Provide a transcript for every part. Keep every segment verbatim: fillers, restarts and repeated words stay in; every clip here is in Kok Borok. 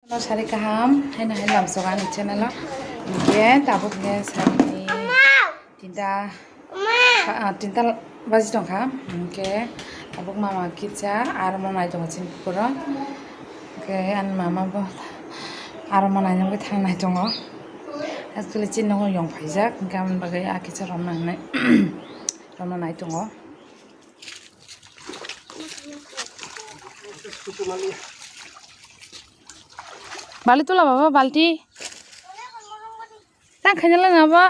No sari kaham, haino hai lamsok ani channel o. Hingke tabuk ne sari ni tinta, ah, tinta baji tongkha. Hingke tabuk mama kisa aro mo nai tongo chini pukuro. Hingke ani mama bo aro mo nai nogwi thang nai tongo. Actually chini nogo yong phaijak, hingke aboni bagwi a kisa romna hinwi romna nai tongo. Balti tula baba, balti. Tang khaina la na ba.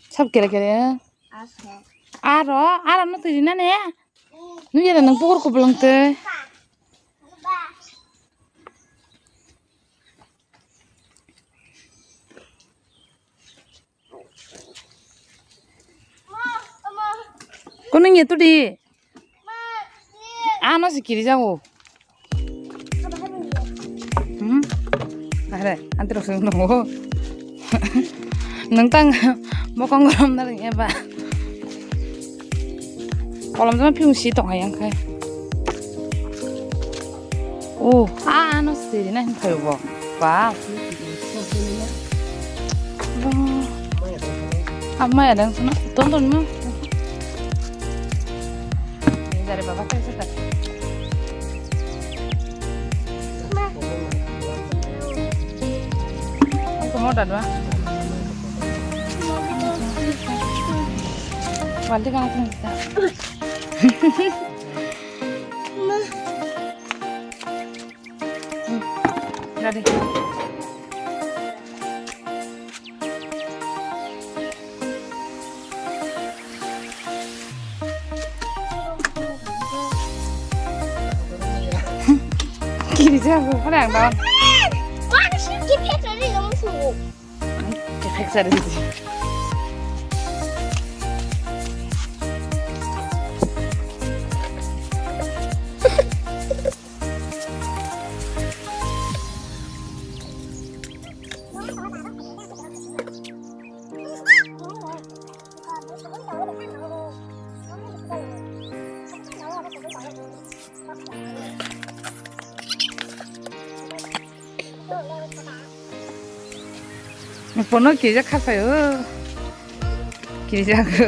Sab kere kere. Aro, aro no tiri na ne. Nung yara nung pukur ko belong te. Kuning itu di. Ano si kiri jago. Hmm? Are, anti roseng nongo. Nang tang bokong gorom na ring eba. Kolom jama phiyung si tong hayang khai. Oh, ah, ano siri na hin phayo bo. Wow. Wow. Amma ya dang sana. Ton ton ma. Jare baba kai sata. Ang kumo dadwa. Balti kana kung kita. Hmm, dadi. Kiri jago, mana yang daun? Mana sih kiri jago, kamu suruh. Kiri jago. Pono kija khapayo. Kija ko.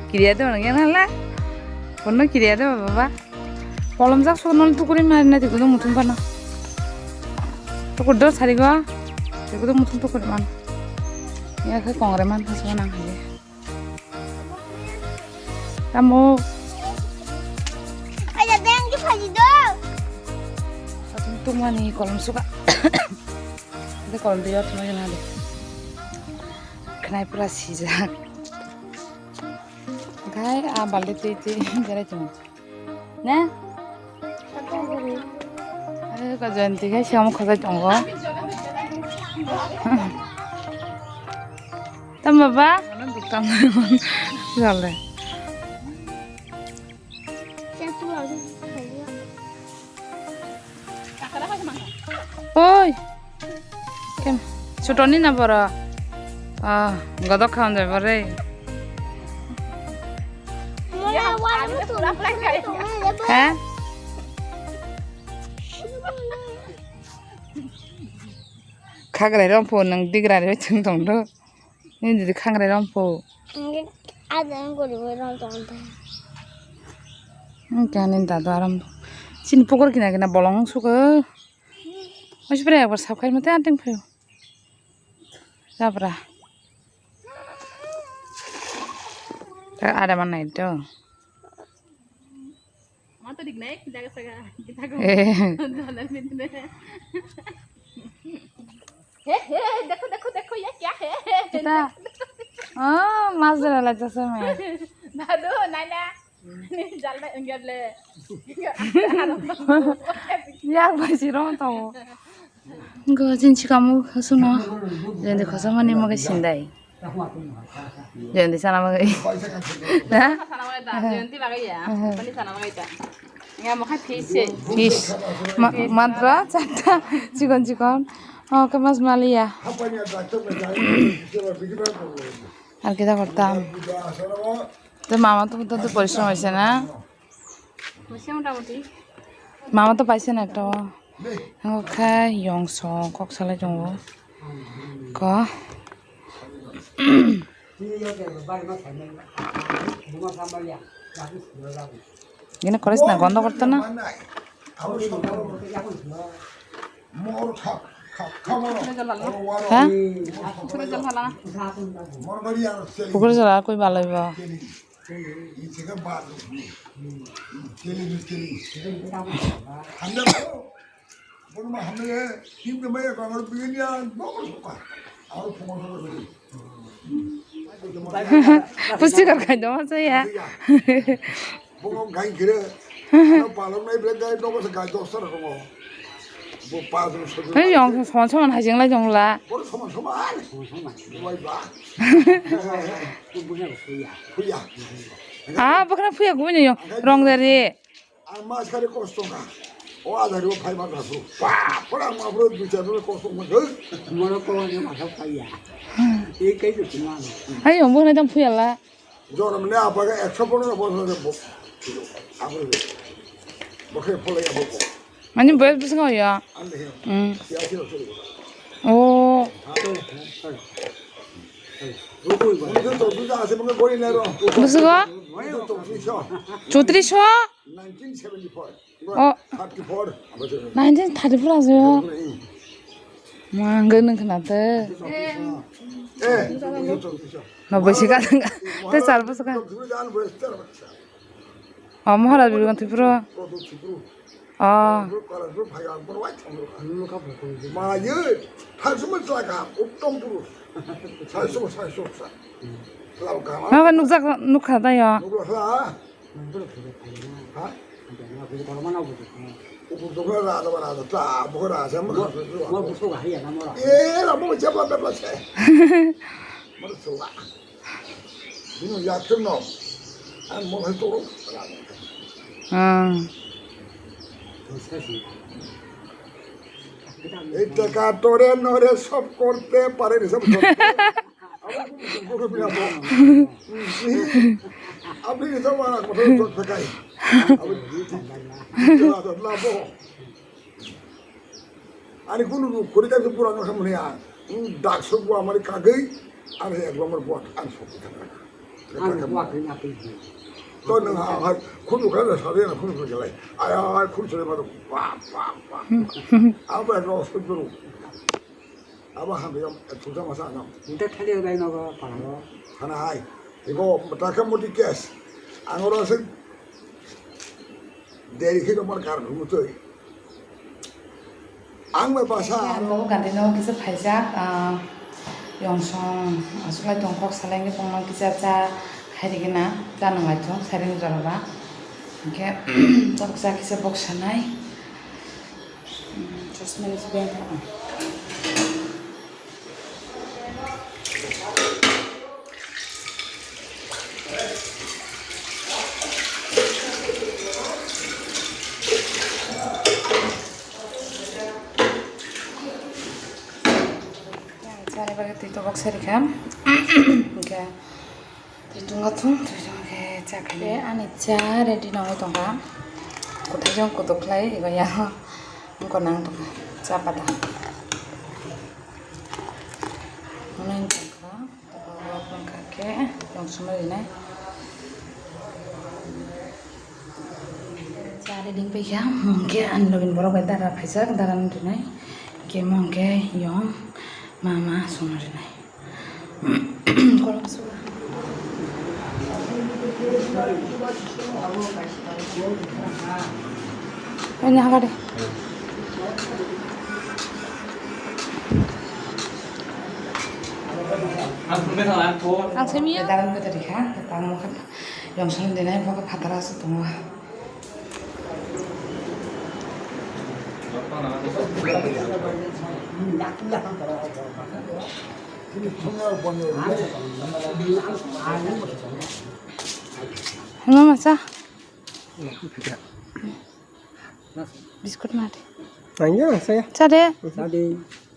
Kiriya de orang yang hala. Pono kiriya de baba. Kolom jak sokno tukuri mari na tikudo muthung pano. Tukur do sarigo. Tikudo muthung tukuri man. Ya khe kongre man thasma nang hai. Tamo. Ada beng di phaji do. Atung tungmani kolom suka. Ada kolom dia tuma yana de. Khnai pura sijak. Khai a balde tei tei berai tong. Ne? Ayo, ka Jayanti khai siamo khajai tongo. Tam baba? Jale. Oi. Kem, sutoni na boro? Ah, godok khaon jai bore. He? Khagrai rompo nang digrai re chwng tong do. Nini didi khangrai rompo. Ada yang gori gori rompo. Kani dadu aram. Sini pokor kina kina bolong suka. Masih pernah apa sab kai mati anting payo. Sabra. Ada mana itu? Mata dignai jaga saga kita ko. Eh. He he, dekho dekho dekho, ye kya hai? Kita. Oh, mas dhala jasa mai. Dadu, nai na. Ni jal na enggak le. Yak bai si rom tong. Go jin chikamu khasuno. Jende khasa mani moge sindai. Jende sana moge. Ha? Sana moge ta, jende bagai ya. Pani sana moge ta. Ya, mo khai fish se. Fish. Ma-, matra chatta chikon chikon. Oh, ke mas maliya. Ar kita kortam. Te mama to, to, to porishrom hoise na? Hoise motamoti. Mama to paisa na ekta o. Ang kha yong song kok salai tongo. Ko. Gini koris na gondo korto na. Ha? Pukur jala koi balai ba. Pusti kar khai dong sa ya. Bono gai kire. Ano palok nai bre gai dogo se gai dos sara tongo. Bo pas ro sodu. Hei, yong soman soman hai jeng lai jong la. Bono soman soman. Wai ba. Huya. Ah, bokra phuya gubini yong. Rong dari. Ang mas kare kosto ka. O adari o phai ma ka su. Pa, pora ma bro du cha bro kosto ma ka. Moro ko ni ma ka phai ya. E kai du ma. Hai, yong bokra tam phuya la. Jonom ne apa ga ekso pono na pono na bo. Apa ga? Bo khe pole ya bo. Ani boyos bwswk ya? Ande he. Hmm. Ya si lo sori. Oh. Uni to chowdhury ja ase mane gori na ro. Bwswk? Uni to chowdhury sho. Chowdhury sho? Nineteen seventy-four. Oh. Thirty-four. Nineteen thirty-four ase yo. Mangga nung khna te. Eh. No bosi ka. Te sal bosi ka. Oh, Maharaj Birgong Tripura. Oh. Ma ye. Thang suma tla ka. Uttom purus. Sai suma sai suma sa. Tla ka. Ma ba nukjak nukha ta yo. Nukla ha. Ha? Ukur tongkha raja ba raja ta, bo raja ma. Mo buso ga haya na mo ra. E, ra mo jabla bla se. Mo so ga. Bini yak no. An mo hai to. Ah. এই টাকা তোরে নরে সব করতে পারে রে, সব করতে। Aboni ni jama na kotor jot phekai. Ani kunu kuri ka pura no samuni a. Dak sok bo amari kagei, ani ek number bot an sok. Ani bot ni api. To nang ha ha kunu ka na sabe na kunu ka lai. Ay ay kunu sare ma to pa pa pa. Abo ek number sok. Abo hambai tong, thungsa masa ano. Nte thali rai nogo paro. Hana hai. Ibo taka moti kes. Angoro se deri khi nomor kar humutoi. Ang mai basa. Ang nogo gandhi nogo kisa phaijak, ah, yongsong, asulai tong kok salai nge tongma kisa cha hai rigina, cha nang lai tong, sairing joraba. Oke, tok cha kisa bok sanai. Chosmani se beng tha. Chari bagwi twi tobok sari kha. Hwnkhe. Twi tungma thung, twi tungma khe cha khainai. Ani cha ready nangwi tongkha. Kwthai jong kutuk khlai ego ya. Wngkha nang tongkha cha pata. Wngkha khe yongsongno rinai. Cha ready wngpai kha, hwnkhe ani logi ni borok bai dara phaijak, dara no rinai. Hwnkhe mo hwnkhe yong mama songno rinai. Ani haga de. Ang semiya. Dalam kita dikha, tamu kan yang sering denai bawa patara setumah. Hello, masa. Biscuit mati. Nangya, saya. Sade. Sade.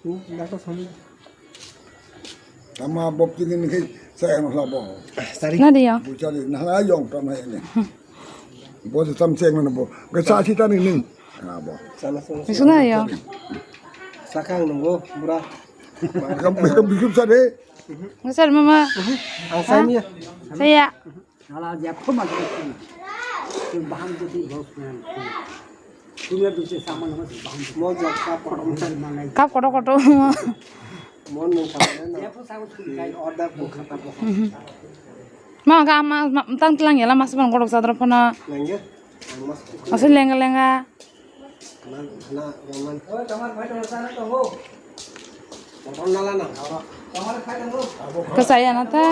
Hmm, dah kau sama. Tama bok tini ni khai saya no labo. Sari. Nadi ya. Bucari nah lah yong tam hai ni. Bo tam saya mana bo. Kesa sita ni ni. Abo. Bisuna yo. Sakang nunggu, bura. Bikam, bikam, bikam sa de. Ngasar mama. Ang saya. Saya. Nala dia khoma dia khoma. Tu baham tu tu bos na. Tu ya tu se saman ho tu baham tu. Mo jak ka korom. Kap koto koto. Mo nung saman na. Dia pun saman tu kai order pun khata pun. Ma ga ma tang tlang ya la mas ban gorok sadra phana. Nangge. Ang mas. Asu lenga lenga. Kasaya na ta.